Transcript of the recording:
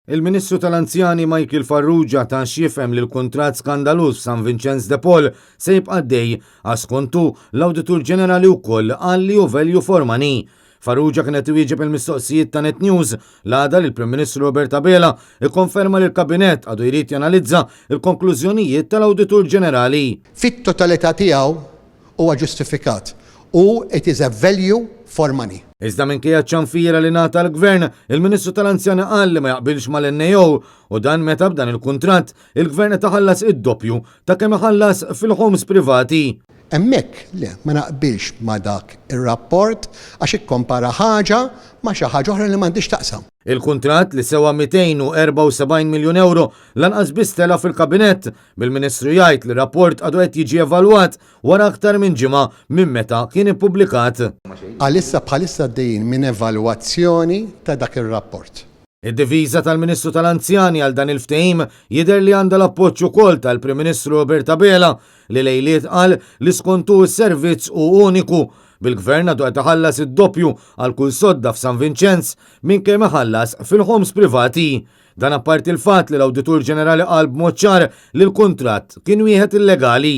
Il-Ministru tal-Anzjani Michael Farrugia ta x'jifhem li l-kuntratt skandaluż f'San Vinċenz de Paul se jibqa' għaddej għax skont hu l-Awditur Ġenerali wkoll qal li hu value for money. Farrugia kien qed iwieġeb il-mistoqsijiet ta' Net News l-għada li l-Prim Ministru Robert Abela ikkonferma li l-Kabinett għadu jrid janalizza l-konklużjonijiet tal-Awditur Ġenerali. Fit-totalità tiegħu huwa ġustifikat u it is a value for money. Iżda minkejja ċ-ċanfira li ngħata l-Gvern, il-Ministru tal-Anzjani qal li ma jaqbilx mal-NAO u dan meta b'dan il-kuntratt il-Gvern qed iħallas id-doppju ta' kemm iħallas fil-homes privati. Hemmhekk le, ma naqbilx ma' dak ir-rapport għax ikkompara ħaġa ma' xi ħaġa oħra li m'għandhiex x'taqsam. Il-kuntratt li sewa 274 miljun ewro lanqas biss tela' fil-Kabinett, bil-Ministru jgħid li r-rapport għadu qed jiġi evalwat wara aktar minn ġimgħa minn meta kien ippubblikat. Għalissa bħalissa għaddejjin minn evalwazzjoni ta' dak ir-rapport. Id-difiża tal-Ministru tal-Anzjani għal dan il-ftehim jidher li għandha l-appoġġ ukoll tal-Prim Ministru Robert Abela li lejliet qal li skont hu s-servizz hu uniku, bil-Gvern għadu qed iħallas id-doppju għal kull sodda f'San Vinċenz minn kemm iħallas fil-homes privati. Dan apparti l-fatt li l-Awditur Ġenerali qal b'mod ċar li l-kuntratt kien wieħed illegali.